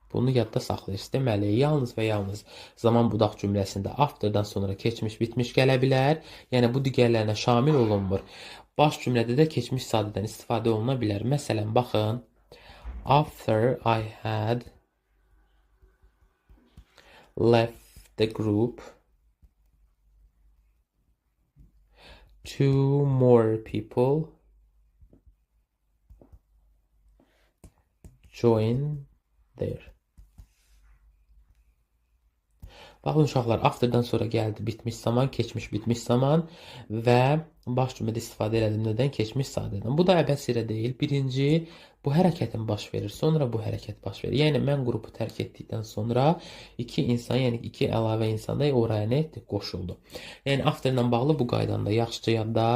Bunu yadda saxlayırsınız. Deməli, yalnız və yalnız zaman budaq cümləsində after'dan sonra keçmiş bitmiş gələ bilər. Yəni, bu digərlərinə şamil olunmur. Baş cümlədə də keçmiş sadədən istifadə oluna bilər. Məsələn, baxın. After I had left the group, two more people join there. Baxın uşaqlar, after'dan sonra gəldi bitmiş zaman, keçmiş bitmiş zaman və baş cümlədə istifadə elədim. Nədən? Keçmiş sadədən. Bu da əbəs yerə deyil. Birinci, bu hərəkətin baş verir, sonra bu hərəkət baş verir. Yəni, mən qrupu tərk etdikdən sonra iki insan, yəni iki əlavə insan da oraya nə etdi? Qoşuldu. Yəni, after ilə bağlı bu qaydanı da yaxşıca yadda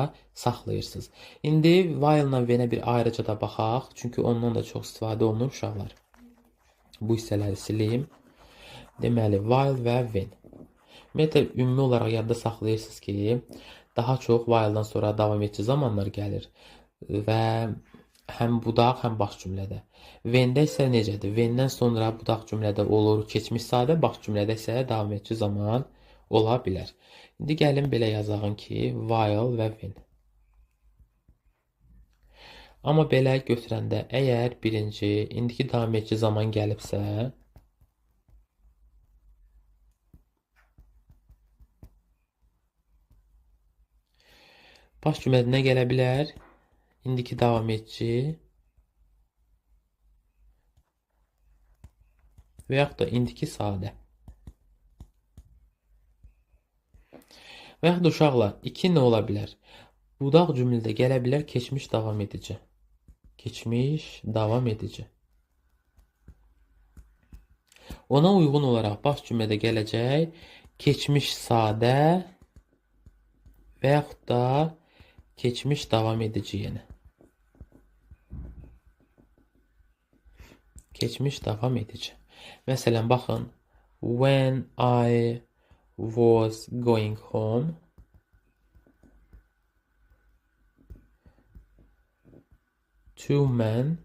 saxlayırsınız. İndi while ilə when-ə bir ayrıca da baxaq. Çünki ondan da çox istifadə olunur uşaqlar. Bu hissələri silim. Deməli, while və when. Ümumiyyətlə, ümumi olaraq yadda saxlayırsınız ki, daha çox while-dan sonra davam edici zamanlar gəlir və həm budaq, həm baş cümlədə. When-də isə necədir? When-dən sonra budaq cümlədə olur keçmiş sadə, baş cümlədə isə davam edici zaman ola bilər. İndi gəlin belə yazağın ki, while və when. Amma belə götürəndə əgər birinci, indiki davam edici zaman gəlibsə, baş cümlədə nə gələ bilər? İndiki davam edici və yaxud da indiki sadə. Və yaxud da uşaqlar, iki nə ola bilər? Budaq cümlədə gələ bilər keçmiş davam edici. Keçmiş davam edici. Ona uyğun olaraq baş cümlədə gələcək keçmiş sadə və yaxud da keçmiş davam edici yenə. Keçmiş davam edici. Məsələn, baxın. When I was going home, two men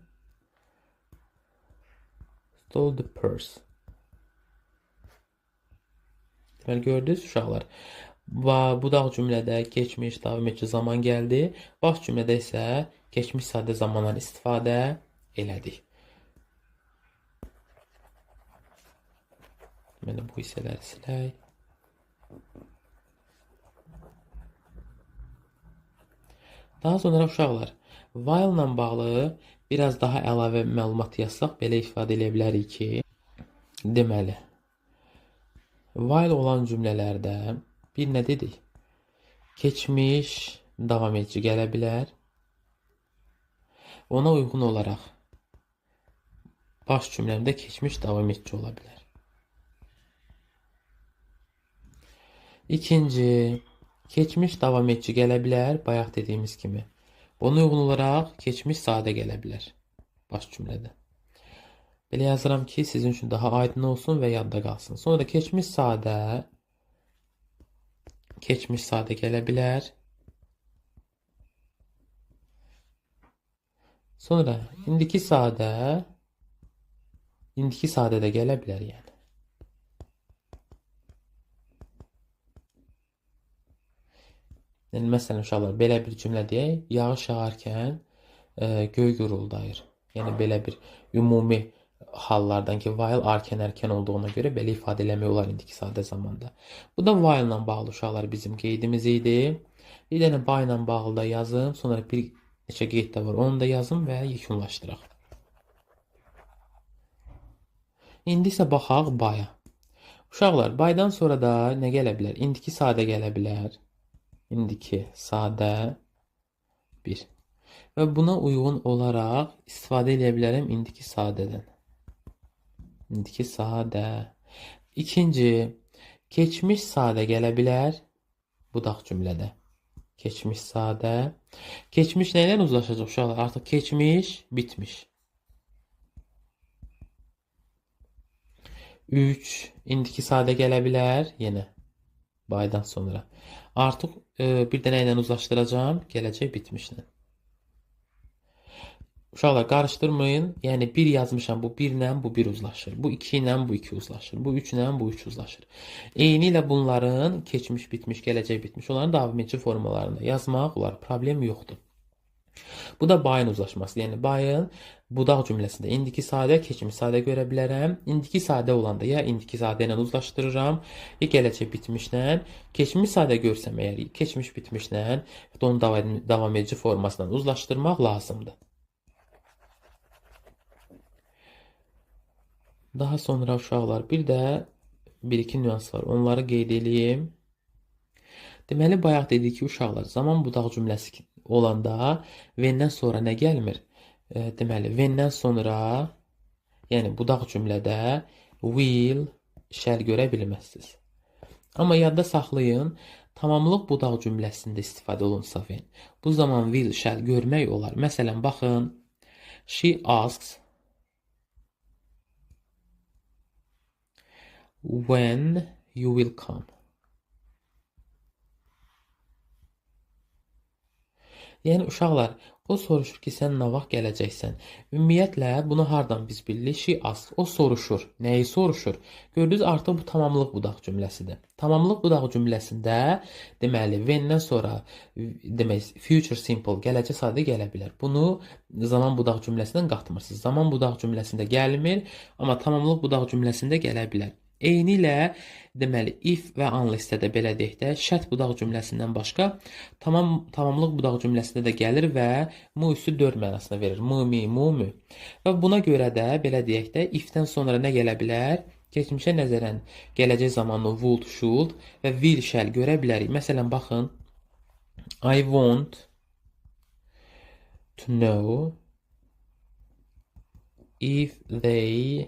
stole the purse. Deməli, gördünüz uşaqlar. Və budaq cümlədə keçmiş davam edici zaman gəldi. Baş cümlədə isə keçmiş sadə zamandan istifadə elədik. Deməli, bu hissələri silək. Daha sonra uşaqlar, while ilə bağlı biraz daha əlavə məlumat yazsaq, belə ifadə eləyə bilərik ki, deməli, while olan cümlələrdə bir nə dedik? Keçmiş davam edici gələ bilər. Ona uyğun olaraq baş cümləmdə keçmiş davam edici ola bilər. İkinci, keçmiş davam edici gələ bilər, bayaq dediyimiz kimi. Ona uyğun olaraq keçmiş sadə gələ bilər baş cümlədə. Belə yazıram ki, sizin üçün daha aydın olsun və yadda qalsın. Sonra keçmiş sadə, keçmiş sadə gələ bilər. Sonra indiki sadə, indiki sadə də gələ bilər yəni. Yəni, məsələn, uşaqlar, belə bir cümlə deyək, yağış yağarkən göy guruldayır. Yəni, belə bir ümumi hallardan ki, while arken-erkən olduğuna görə belə ifadə eləmək olar indiki sadə zamanda. Bu da while ilə bağlı uşaqlar bizim qeydimiz idi. Bir dənə by ilə bağlı da yazım, sonra bir neçə qeyd də var, onu da yazım və yekunlaşdıraq. İndi isə baxaq by-a. Uşaqlar, by-dan sonra da nə gələ bilər? İndiki sadə gələ bilər. İndiki sadə 1. Və buna uyğun olaraq istifadə eləyə bilərəm indiki sadədən. İndiki sadə. İkinci, keçmiş sadə gələ bilər budaq cümlədə. Keçmiş sadə. Keçmiş nə ilə uzlaşacaq uşaqlar? Artıq keçmiş, bitmiş. 3, indiki sadə gələ bilər yenə baydan sonra. Artıq bir dənə ilə uzlaşdıracağam, gələcək bitmişlə. Uşaqlar, qarışdırmayın. Yəni, 1 yazmışam, bu 1 ilə bu 1 uzlaşır. Bu 2 ilə bu 2 uzlaşır. Bu 3 ilə bu 3 uzlaşır. Eyni ilə bunların keçmiş, bitmiş, gələcək bitmiş, onların davam edici formalarında yazmaq olar. Problem yoxdur. Bu da by-ın uzlaşması. Yəni, by-ın budaq cümləsində indiki sadə, keçmiş sadə görə bilərəm. İndiki sadə olanda ya indiki sadə ilə uzlaşdırıram, ya gələcək bitmişlə. Keçmiş sadə görsəm əgər, keçmiş bitmişlə, onun davam edici formasından uzlaşdırmaq lazımdır. Daha sonra uşaqlar, bir də bir-iki nüans var. Onları qeyd eləyim. Deməli, bayaq dedik ki, uşaqlar, zaman budaq cümləsi olanda when-dən sonra nə gəlmir? Deməli, when-dən sonra, yəni budaq cümlədə will, shall görə bilməzsiniz. Amma yadda saxlayın, tamamlıq budaq cümləsində istifadə olunsa when, bu zaman will, shall görmək olar. Məsələn, baxın, she asks when you will come. Yəni uşaqlar, o soruşur ki, sən nə vaxt gələcəksən? Ümumiyyətlə, bunu hardan biz bilirik? She asks. O soruşur. Nəyi soruşur? Gördünüz, artıq bu tamamlıq budaq cümləsidir. Tamamlıq budaq cümləsində, deməli, when-dən sonra, demək, future simple, gələcək sadə gələ bilər. Bunu zaman budaq cümləsindən qatmırsınız. Zaman budaq cümləsində gəlmir, amma tamamlıq budaq cümləsində gələ bilər. Eynilə, deməli, if və unless-də də belə deyək də, şərt budaq cümləsindən başqa tamamlıq budaq cümləsində də gəlir və mu üstü 4 mənasına verir. Mu, mi, mu, mü. Və buna görə də belə deyək də, if-dən sonra nə gələ bilər? Keçmişə nəzərən gələcək zamanı would, should və will, shall görə bilərik. Məsələn, baxın, I want to know if they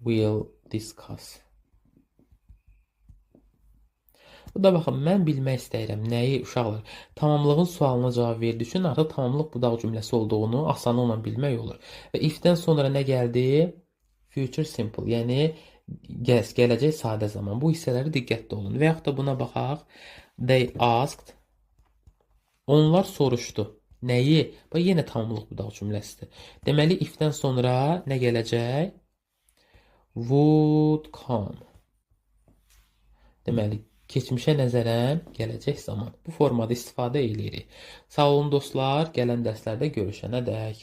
will discuss. Bu da baxın, mən bilmək istəyirəm nəyi uşaqlar. Tamamlığın sualına cavab verdiyi üçün artıq tamamlıq budaq cümləsi olduğunu asanlıqla bilmək olur. Və if-dən sonra nə gəldi? Future simple, yəni gələcək sadə zaman. Bu hissələri diqqətli olun. Və yaxud da buna baxaq. They asked. Onlar soruşdu. Nəyi? Bax, yenə tamamlıq budaq cümləsidir. Deməli, if-dən sonra nə gələcək? Would come. Deməli, keçmişə nəzərən gələcək zaman. Bu formada istifadə eləyirik. Sağ olun dostlar, gələn dərslərdə görüşənə dək.